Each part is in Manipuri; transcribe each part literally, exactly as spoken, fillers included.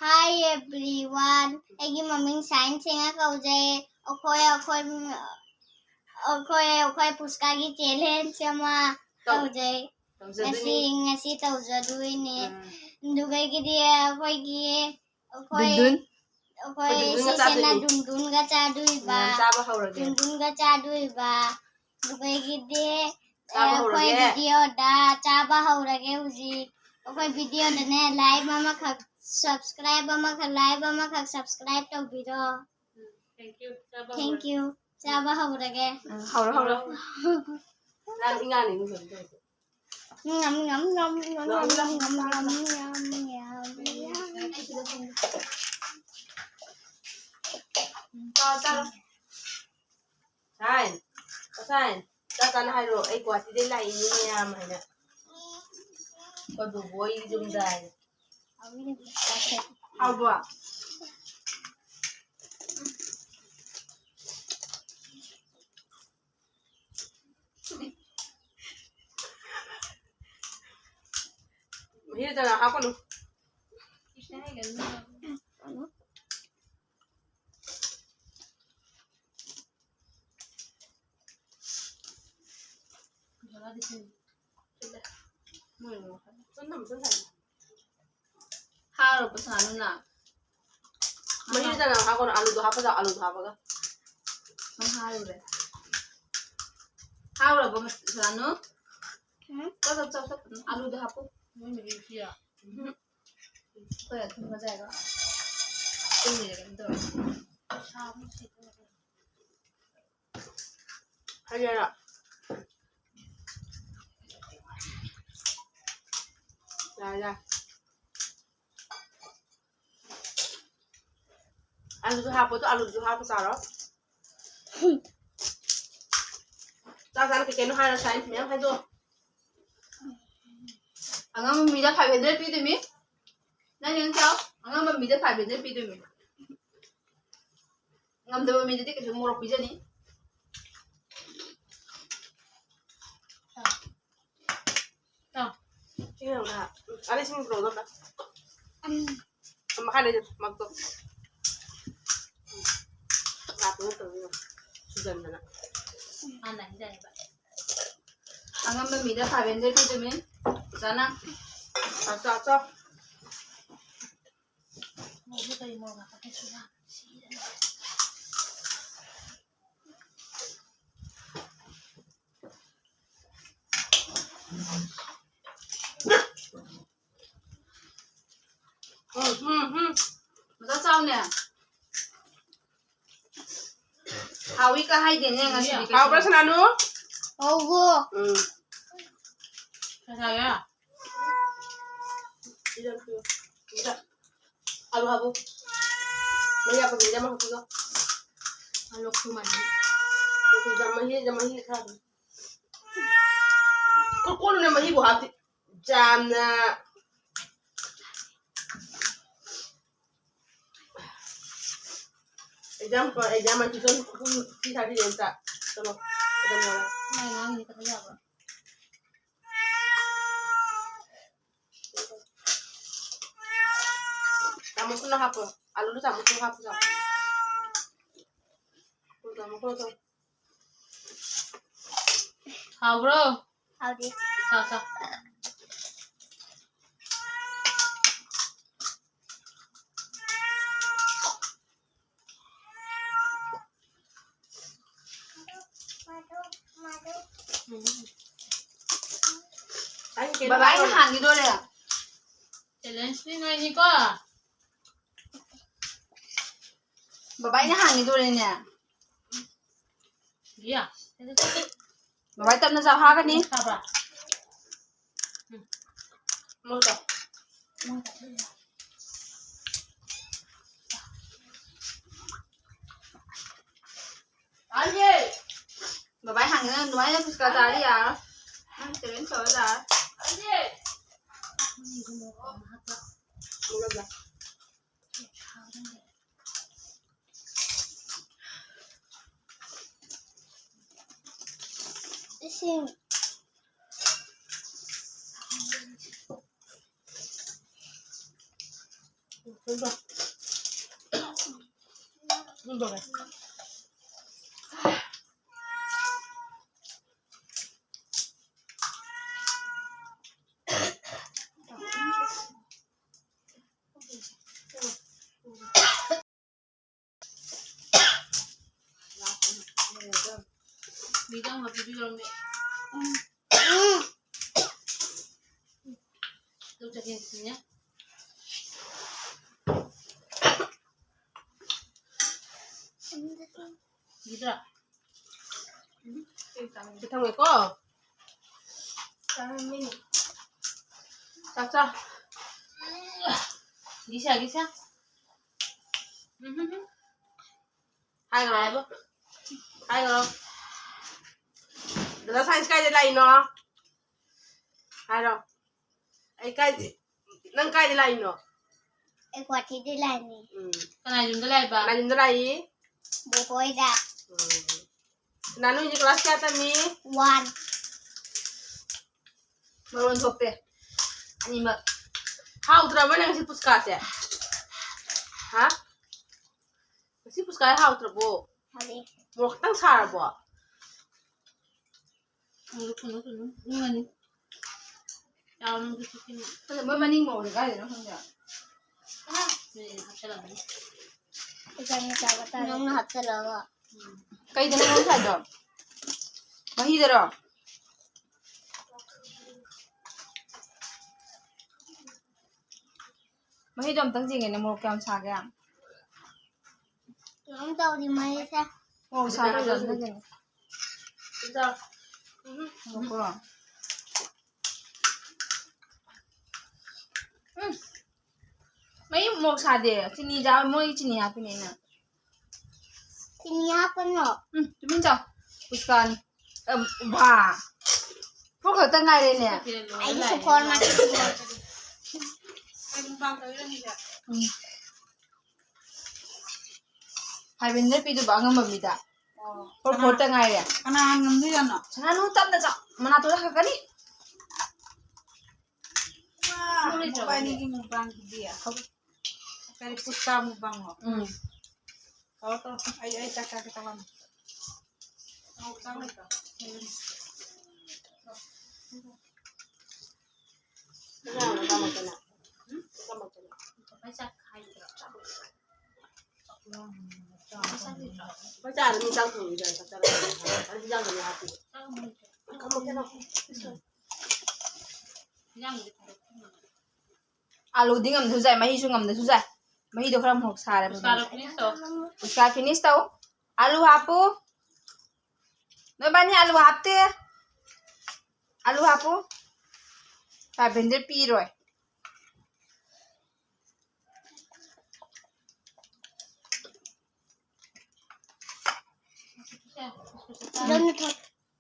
Hi everyone, ꯑꯩꯒꯤ ꯃꯃꯤꯡ ꯁꯥꯏꯟ ꯁꯤꯡꯍ ꯀꯧꯖꯩ꯫ ꯑꯩꯈꯣꯏ ꯑꯩꯈꯣꯏ ꯑꯩꯈꯣꯏ ꯑꯩꯈꯣꯏ ꯄꯨꯁꯀꯥꯒꯤ ꯆꯦꯂꯦꯟꯖ ꯑꯃ ꯇꯧ-, ꯇꯧꯖꯩ꯫ ꯇꯧꯖꯗꯣꯏꯅꯤ꯫ ꯉꯁꯤ ꯉꯁꯤ ꯇꯧꯖꯗꯣꯏꯅꯦ꯫ ꯎꯝ꯫ ꯑꯗꯨꯒꯩꯒꯤꯗꯤ ꯑꯩꯈꯣꯏꯒꯤ ꯑꯩꯈꯣꯏ ꯗꯨꯟꯗꯨꯟ꯫ ꯑꯩꯈꯣꯏ ꯑꯩꯈꯣꯏ ꯗꯨꯟꯗꯨꯟꯒ ꯁꯤꯁꯤꯅ ꯆꯥꯗꯣꯏꯅꯤ꯫ ꯗꯨꯟꯗꯨꯟꯒ ꯆꯥꯗꯣꯏꯕ꯫ ꯎꯝ, ꯆꯥꯕ ꯍꯧꯔꯒꯦ꯫ ꯗꯨꯟꯗꯨꯟꯒ ꯆꯥꯗꯣꯏꯕ꯫ ꯑꯗꯨꯒꯩꯒꯤꯗꯤ ꯆꯥꯕ ꯑꯩꯈꯣꯏ ꯍꯧꯔꯒꯦ꯫ ꯚꯤꯗꯤꯑꯣꯗ ꯆꯥꯕ ꯍꯧꯔꯒꯦ ꯍꯧꯖꯤꯛ꯫ ꯑꯩꯈꯣꯏ ꯚꯤꯗꯤꯑꯣꯗꯅꯦ ꯂꯥꯏꯛ ꯑꯃꯈꯛ, ꯁꯕꯁꯀ꯭ꯔꯥꯏꯕ ꯑꯃꯈꯛ, ꯂꯥꯏꯛ ꯑꯃꯈꯛ ꯁꯕꯁꯀ꯭ꯔꯥꯏꯕ ꯇꯧꯕꯤꯔꯣ꯫ Thank you꯫ ꯆꯥꯕ ꯍꯧꯔꯒꯦ꯫ ꯆꯥꯕ ꯍꯧꯔꯒꯦ꯫ ꯎꯝ, ꯍꯧꯔꯣ, ꯍꯧꯔꯣ꯫ ꯅꯪ ꯏꯉꯥꯅꯤ ꯏꯉꯥꯅꯤ ꯇꯧꯔꯤꯗꯣ꯫ ꯉꯝ, ꯉꯝ, ꯉꯝ, ꯉꯝ, ꯉꯝ, ꯉꯝ, ꯉꯝ, ꯉꯝ, ꯉꯝ, ꯉꯝ, ꯉꯝ, ꯉꯝ꯫ ꯆꯥꯔꯣ, ꯆꯥꯔꯣ꯫ ꯁꯥꯏꯟ, ꯑꯣ ꯁꯥꯏꯟ, ꯆꯥ ꯆꯥꯅ ꯍꯥꯏꯔꯣ, "ꯑꯩ ꯒꯨꯍꯥꯇꯤꯗꯩ ꯂꯥꯛꯏꯅꯤ ꯃꯌꯥꯝ" ꯍꯥꯏꯅ꯫ ꯑꯩꯈꯣꯏ ꯕꯨꯕꯣꯏ ꯌꯨꯝꯗ ꯍꯥꯏꯅ꯫ ꯍꯥꯎꯕ꯭ꯔꯣ? ꯃꯍꯤꯗ ꯍꯥꯞꯀꯅꯨ꯫ ꯍꯥꯎꯔꯕ ꯁꯥꯅꯨꯅ? ꯃꯍꯤꯗ ꯅꯪ ꯍꯥꯞꯀꯅꯨ, ꯑꯂꯨꯗꯣ ꯍꯥꯞꯄꯗ, ꯑꯂꯨꯗꯣ ꯍꯥꯞꯄꯒ꯫ ꯅꯪ ꯍꯥꯏꯔꯨꯔꯦ꯫ ꯍꯥꯎꯔꯕ ꯁꯥꯅꯨ? ꯎꯝ? ꯆꯞ, ꯆꯞ, ꯆꯞ, ꯆꯞ꯫ ꯑꯂꯨꯗꯣ ꯍꯥꯞꯄꯨ꯫ ꯃꯣꯏ ꯃꯔꯤꯁꯤꯌꯥ꯫ ꯎꯝ꯫ ꯑꯩꯈꯣꯏ ꯑꯊꯨꯝꯕ ꯆꯥꯏꯕ꯫ ꯇꯨꯝꯃꯤꯔ ꯀꯩꯅꯣ ꯇꯧꯔꯦ꯫ ꯍꯥꯏꯒꯦꯔꯥ? ꯌꯥꯔꯦ, ꯌꯥꯔꯦ꯫ ꯑꯂꯨꯁꯨ ꯍꯥꯞꯄꯣ, ꯑꯗꯣ ꯑꯂꯨꯁꯨ ꯍꯥꯞꯄ ꯆꯥꯔꯣ꯫ ꯆꯥ ꯆꯥꯅ ꯀꯩ ꯀꯩꯅꯣ ꯍꯥꯏꯔꯣ, ꯁꯥꯏꯟ ꯃꯌꯥꯝ ꯍꯥꯏꯗꯣꯛꯑꯣ꯫ ꯑꯉꯝꯕ ꯃꯤꯗ five hundred ꯄꯤꯗꯣꯏꯃꯤ꯫ ꯅꯪ ꯌꯦꯡ ꯆꯥꯎ, ꯑꯉꯝꯕ ꯃꯤꯗ five hundred ꯄꯤꯗꯣꯏꯃꯤ꯫ ꯉꯝꯗꯕ ꯃꯤꯗꯗꯤ ꯀꯩꯁꯨ ꯃꯣꯔꯣꯛ ꯄꯤꯖꯅꯤ꯫ ꯆꯥꯎ꯫ ꯆꯥꯎ꯫ ꯁꯤ ꯀꯩꯅꯣꯗ, ꯑꯗꯩ ꯁꯤꯡ ꯄꯨꯔꯛꯑꯣ ꯑꯝꯇ꯫ ꯃꯈꯥ ꯂꯩꯖꯧ, ꯃꯛꯇꯣ꯫ ꯂꯥꯛꯄ ꯅꯠꯇꯕꯅꯤꯅ ꯁꯨꯖꯟꯗꯅ꯫ ꯍꯥꯟꯅ ꯍꯥꯏꯖꯔꯦꯕ꯫ ꯑꯉꯝꯕ ꯃꯤꯗ five hundred ꯄꯤꯗꯣꯏꯅꯤ꯫ ꯆꯥꯅ꯫ ꯆꯥꯎ, ꯆꯥꯎ, ꯆꯥꯎ꯫ ꯃꯣꯏꯁꯦ ꯀꯔꯤ ꯃꯣꯔꯣꯛ ꯍꯥꯞꯄꯛꯀꯦ ꯁꯤꯔ? ꯁꯤꯔꯅꯤ꯫ ꯎꯝ, ꯎꯝ, ꯎꯝ꯫ ꯃꯆꯥ ꯆꯥꯎꯅꯦ꯫ ꯍꯥꯎꯏ ꯀ ꯍꯥꯏꯗꯦꯅꯦ ꯉꯁꯤꯗꯤ ꯀꯩꯁꯨ꯫ ꯍꯥꯎꯕ꯭ꯔꯥ, ꯁꯅꯥꯅꯨ? ꯍꯥꯎꯕ꯭ꯔꯣ? ꯎꯝ꯫ ꯀꯅꯥꯒ? ꯁꯤꯗ, ꯁꯤꯗ꯫ ꯑꯂꯨ ꯍꯥꯞꯄꯨ꯫ ꯃꯍꯤ ꯍꯥꯞꯄꯨ, ꯁꯤꯗ ꯑꯃ ꯍꯥꯞꯄꯨ꯫ ꯑꯂꯨ ꯈꯨꯃꯥꯏꯅ꯫ ꯃꯍꯤ, ꯃꯍꯤ ꯈꯔ ꯍꯥꯞꯄꯨ꯫ ꯀꯣꯜꯂꯨꯅꯦ, ꯃꯍꯤꯕꯨ ꯍꯥꯞꯇꯦ꯫ ꯌꯥꯝꯅ exam, exam ꯑꯃ tuition ꯄꯨꯡ ꯐꯤ ꯊꯥꯕꯤꯔꯦ ꯑꯝꯇ꯫ ꯆꯠꯂꯣ꯫ ꯑꯗꯨꯝ ꯌꯥꯔꯦ꯫ ꯃꯥꯏ ꯉꯥꯡꯉꯤꯁꯦ ꯀꯩꯅꯣ ꯌꯥꯕ꯭ꯔꯣ? ꯆꯥꯃꯁꯇꯨꯅ ꯍꯥꯞꯄꯣ꯫ ꯑꯂꯨꯗꯨ ꯆꯥꯃꯁꯇꯨꯅ ꯍꯥꯞꯄꯣ, ꯆꯥꯃꯁ꯫ ꯆꯥꯃꯁ, ꯆꯥꯃꯁ꯫ ꯍꯥꯎꯕ꯭ꯔꯣ? ꯍꯥꯎꯗꯦ꯫ ꯆꯥ, ꯆꯥ꯫ ꯕꯕꯥ, ꯑꯩꯅ ꯍꯥꯟꯈꯤꯗꯣꯔꯦ꯫ Challenge ꯅꯤ ꯅꯣꯏꯅꯤꯀꯣ꯫ ꯕꯕꯥ, ꯑꯩꯅ ꯍꯥꯟꯈꯤꯗꯣꯔꯦꯅꯦ꯫ ꯕꯕꯥ, ꯇꯞꯅ ꯆꯥꯎ, ꯍꯥꯒꯅꯤ꯫ ꯐꯕ꯭ꯔꯥ? ꯎꯝ꯫ ꯃꯣꯏꯗꯣ꯫ ꯕꯕꯥ, ꯍꯥꯟꯅ ꯅꯪ ꯑꯗꯨꯃꯥꯏꯅ ꯐꯨꯁꯀꯥ ꯆꯥꯔꯗꯤ ꯌꯥꯔꯣꯏ꯫ ꯅꯪ challenge ꯇꯧꯔ ꯆꯥꯔꯣꯏ꯫ ꯏꯁꯤꯡ꯫ ꯃꯤꯗ ꯑꯃ ꯄꯤꯕꯤꯔꯝꯃꯦ꯫ ꯂꯧ ꯆꯠꯀꯦ ꯁꯤꯅꯦ꯫ ꯒꯤꯗ꯭ꯔꯥ? ꯁꯤ ꯊꯝꯒꯦꯀꯣ꯫ ꯆꯥꯛ ꯆꯥ꯫ ꯒꯤꯁꯥ, ꯒꯤꯁꯥ꯫ ꯎꯝ, ꯎꯝ, ꯎꯝ꯫ ꯍꯥꯏꯈ꯭ꯔꯣ, ꯍꯥꯏꯕ꯫ ꯍꯥꯏꯈ꯭ꯔꯣ꯫ ꯗꯗꯥ ꯁꯥꯏꯟꯁ ꯀꯥꯏꯗ ꯂꯥꯛꯏꯅꯣ? ꯍꯥꯏꯔꯣ꯫ ꯑꯩ ꯀꯥꯏꯗ, ꯅꯪ ꯀꯥꯏꯗ ꯂꯥꯛꯏꯅꯣ? ꯑꯩ ꯒꯨꯋꯥꯍꯥꯇꯤꯗ ꯂꯥꯛꯏꯅꯦ꯫ ꯎꯝ꯫ ꯀꯅꯥ ꯌꯨꯝꯗ ꯂꯥꯛꯏꯕ? ꯀꯅꯥ ꯌꯨꯝꯗ ꯂꯥꯛꯏ? ꯕꯣꯕꯣꯏꯗ꯫ ꯎꯝ꯫ ꯅꯥꯅꯨ ꯍꯧꯖꯤꯛ class ꯀꯌꯥ ꯇꯝꯃꯤ? One꯫ ꯃꯔꯣꯟ ꯊꯣꯛꯇꯦ꯫ ꯑꯅꯤꯃꯛ꯫ ꯍꯥꯎꯇ꯭ꯔꯕ ꯅꯪ ꯉꯁꯤ ꯄꯨꯁꯀꯥꯁꯦ? ꯍꯥ? ꯉꯁꯤ ꯄꯨꯁꯀꯥ ꯍꯥꯎꯇ꯭ꯔꯕꯣ? ꯍꯥꯎꯇꯦ꯫ ꯃꯣꯔꯣꯛ ꯈꯤꯇꯪ ꯁꯥꯔꯕꯣ? ꯊꯨꯝꯗꯣ ꯊꯨꯝꯗꯣ ꯊꯨꯝꯗꯣ ꯏꯪꯉꯅꯤ꯫ ꯆꯥꯎ ꯅꯪꯁꯨ ꯆꯤꯛꯀꯤꯅꯤ꯫ ꯈꯪꯗꯦ, ꯃꯣꯏ ꯃꯅꯤꯡ ꯃꯧꯁꯦ ꯀꯥꯏꯗꯩꯅꯣ ꯈꯪꯗꯦ꯫ ꯑꯥ, ꯅꯣꯏ ꯍꯥꯞꯆꯜꯂꯝꯃꯅꯤ꯫ ꯏꯆꯥꯅꯤ ꯆꯥꯕ ꯇꯥꯔꯦ꯫ ꯅꯪꯅ ꯍꯥꯞꯆꯜꯂꯒ꯫ ꯎꯝ꯫ ꯀꯩꯗꯅꯣ ꯅꯪ ꯁꯥꯏꯗꯣ? ꯃꯍꯤꯗꯔꯣ? ꯃꯍꯤꯗꯣ ꯑꯝꯇꯪ ꯌꯦꯡꯒꯦꯅꯦ, ꯃꯣꯔꯣꯛ ꯀꯌꯥꯝ ꯁꯥꯒꯦ? ꯀꯩꯅꯣꯝ ꯇꯧꯔꯤ ꯃꯍꯤꯁꯦ꯫ ꯃꯣꯔꯣꯛ ꯁꯥꯕ ꯑꯣꯏꯔꯝꯗ꯭ꯔꯦ ꯀꯩꯅꯣ꯫ ꯉꯥꯏꯈꯣꯀꯣ꯫ ꯎꯝ꯫ ꯃꯍꯤ ꯃꯣꯔꯣꯛ ꯁꯥꯗꯦ꯫ ꯆꯤꯅꯤ ꯆꯥ-, ꯃꯣꯏ ꯆꯤꯅꯤ ꯍꯥꯞꯄꯤꯅꯦ ꯑꯩꯅ꯫ ꯆꯤꯅꯤ ꯍꯥꯞꯀꯅꯣ꯫ ꯎꯝ, ꯇꯨꯃꯤꯟ ꯆꯥꯎ꯫ ꯄꯨꯁꯀꯥꯅꯤ꯫ ꯑꯝ, ꯕꯥ꯫ ꯐꯣꯔ ꯈꯛꯇ ꯉꯥꯏꯔꯦꯅꯦ꯫ ꯑꯩꯗꯤ ꯁꯨꯄꯔ ꯃꯥꯔꯀꯦꯠ꯫ ꯎꯝ꯫ ꯍꯥꯏꯕꯅꯤꯅ ꯄꯤꯗꯨꯕ ꯑꯉꯝꯕ ꯃꯤꯗ꯫ ꯑꯣ꯫ ꯐꯣꯔ ꯐꯣꯔꯇ ꯉꯥꯏꯔꯦ꯫ ꯀꯅꯥ ꯉꯝꯗꯣꯏꯖꯥꯠꯅꯣ? ꯁꯅꯥꯅꯨ ꯇꯞꯅ ꯆꯥꯎ꯫ ꯃꯅꯥꯇꯣꯟ ꯍꯥꯏꯒꯠꯀꯅꯤ꯫ ꯋꯥ, ꯃꯕꯥꯅꯤꯒꯤ ꯃꯨꯛꯕꯥꯡꯗꯨꯗꯤ꯫ ꯀꯔꯤ ꯄꯨꯁꯀꯥ ꯃꯨꯛꯕꯥꯡꯂꯣ? ꯎꯝ꯫ ꯇꯧꯔꯣ, ꯇꯧꯔꯣ꯫ ꯑꯩ, ꯑꯩ ꯆꯥꯛ ꯆꯥꯒꯦ, ꯆꯥꯛ ꯂꯥꯝꯃꯦ꯫ ꯑꯧ, ꯆꯥꯛ ꯂꯩꯇ꯭ꯔꯣ? ꯀꯅꯥꯅꯣ ꯆꯥꯃꯛꯇꯅ? ꯎꯝ? ꯆꯥꯃꯛꯇꯅ꯫ ꯀꯃꯥꯏ ꯆꯥꯛ ꯈꯥꯏꯗ꯭ꯔꯣ? ꯆꯥꯛ ꯂꯩꯇ꯭ꯔꯣ? ꯆꯥꯛ ꯂꯥꯝꯃꯦ꯫ ꯆꯥꯛ ꯆꯥꯗ꯭ꯔꯤ꯫ ꯆꯥꯛ ꯊꯣꯡꯉꯤ ꯀꯥꯏꯅ ꯆꯥꯛ ꯆꯥꯔꯛꯑꯦ꯫ ꯑꯗꯨ ꯍꯤꯟꯖꯥꯡꯗꯨꯅꯦ ꯍꯥꯞꯄꯤꯗꯣ꯫ ꯆꯥꯛ ꯑꯃꯨꯛ ꯂꯩꯇ꯭ꯔꯦ꯫ ꯊꯝꯃꯣ, ꯊꯝꯃꯣ꯫ ꯍꯤꯟꯖꯥꯡꯗꯨꯗꯤ ꯊꯥꯡꯗꯣꯛ-, ꯑꯂꯨꯗꯤ ꯉꯝꯗꯁꯨ ꯌꯥꯏ, ꯃꯍꯤꯁꯨ ꯉꯝꯗꯁꯨ ꯌꯥꯏ꯫ ꯃꯍꯤꯗꯣ ꯈꯔ ꯃꯣꯔꯣꯛ ꯁꯥꯔꯦ꯫ ꯄꯨꯁꯀꯥꯗꯣ finish ꯇꯧ꯫ ꯄꯨꯁꯀꯥ finish ꯇꯧ꯫ ꯑꯂꯨ ꯍꯥꯞꯄꯨ꯫ ꯅꯣꯏꯕꯥꯅꯤ ꯑꯂꯨ ꯍꯥꯞꯇꯦ꯫ ꯑꯂꯨ ꯍꯥꯞꯄꯨ꯫ Five hundred ꯄꯤꯔꯣꯏ꯫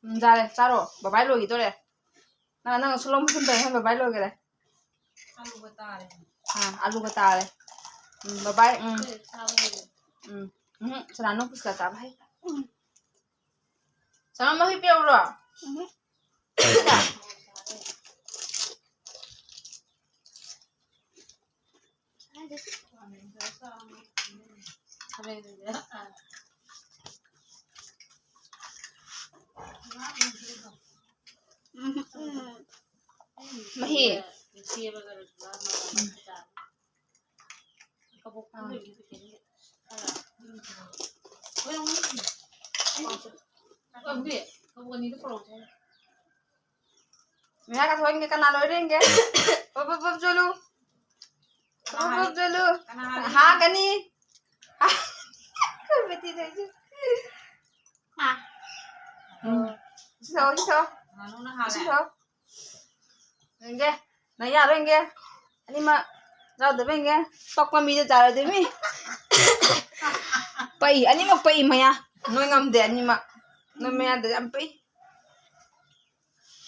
ꯎꯝ, ꯌꯥꯔꯦ, ꯆꯥꯔꯣ꯫ ꯕꯕꯥꯏ ꯂꯣꯏꯈꯤꯗꯣꯔꯦ꯫ ꯅꯪ, ꯅꯪ slow motion ꯇꯧꯔꯦ, ꯕꯕꯥꯏ ꯂꯣꯏꯈꯔꯦ꯫ ꯑꯂꯨꯒ ꯇꯥꯔꯦ꯫ ꯑꯥ, ꯑꯂꯨꯒ ꯇꯥꯔꯦ꯫ ꯎꯝ, ꯕꯕꯥꯏ, ꯎꯝ꯫ ꯑꯩꯈꯣꯏ ꯆꯥꯕ ꯍꯩꯔꯦ꯫ ꯎꯝ, ꯎꯝ, ꯁꯅꯥꯅꯨ ꯄꯨꯁꯀꯥ ꯆꯥꯕ ꯍꯩ꯫ ꯎꯝ꯫ ꯁꯅꯥ ꯃꯍꯤ ꯄꯤꯔꯛꯎꯔꯣ? ꯎꯝ꯫ ꯃꯍꯤ꯫ ꯃꯌꯥ ꯀꯥꯊꯣꯛꯍꯟꯒꯦ, ꯀꯅꯥ ꯂꯣꯏꯔꯦ ꯌꯦꯡꯒꯦ꯫ ꯄꯞ, ꯄꯞ, ꯄꯞ ꯆꯣꯠꯂꯨ꯫ ꯄꯞ, ꯄꯞ, ꯄꯞ ꯆꯣꯠꯂꯨ꯫ ꯍꯥ, ꯀꯅꯤ꯫ ꯍꯥ, ꯀꯅꯤ꯫ ꯎꯝ꯫ ꯁꯤ ꯊꯛꯑꯣ, ꯁꯤ ꯊꯛꯑꯣ꯫ ꯁꯤ ꯊꯛꯑꯣ꯫ ꯌꯦꯡꯒꯦ꯫ ꯅꯪ ꯌꯥꯔꯣꯏ ꯌꯦꯡꯒꯦ꯫ ꯑꯅꯤꯃꯛ ꯆꯥꯗꯕ ꯌꯦꯡꯒꯦ꯫ ꯄꯛꯄ ꯃꯤꯗ ꯆꯥꯔꯗꯤ ꯃꯤ꯫ ꯄꯛꯏ꯫ ꯑꯅꯤꯃꯛ ꯄꯛꯏ ꯃꯌꯥ꯫ ꯅꯣꯏ ꯉꯝꯗꯦ ꯑꯅꯤꯃꯛ꯫ ꯅꯣꯏ ꯃꯌꯥꯗ ꯌꯥꯝ ꯄꯛꯏ꯫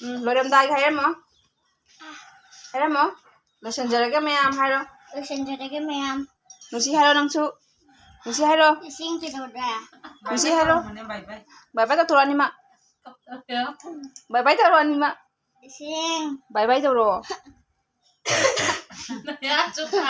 ꯎꯝ, ꯂꯣꯏꯔꯝꯗꯥꯏꯒꯤ ꯍꯥꯏꯔꯝꯃꯣ꯫ ꯍꯥꯏꯔꯝꯃꯣ꯫ ꯂꯣꯏꯁꯤꯟꯖꯔꯒꯦ ꯃꯌꯥꯝ ꯍꯥꯏꯔꯣ꯫ ꯂꯣꯏꯁꯤꯟꯖꯔꯒꯦ ꯃꯌꯥꯝ꯫ ꯅꯨꯡꯁꯤ ꯍꯥꯏꯔꯣ ꯅꯪꯁꯨ꯫ ꯅꯨꯡꯁꯤ ꯍꯥꯏꯔꯣ꯫ ꯏꯁꯤꯡ ꯀꯩꯗꯧꯔꯦ? ꯅꯨꯡꯁꯤ ꯍꯥꯏꯔꯣ꯫ Bye bye꯫ Bye bye ꯇꯧꯊꯣꯔꯛꯑꯣ ꯑꯅꯤꯃꯛ꯫ Bye bye ꯇꯧꯔꯣ ꯑꯅꯤꯃꯛ꯫ ꯏꯁꯤꯡ꯫ Bye bye ꯇꯧꯔꯣ꯫ ꯅꯌꯥ ꯆꯨꯞ꯫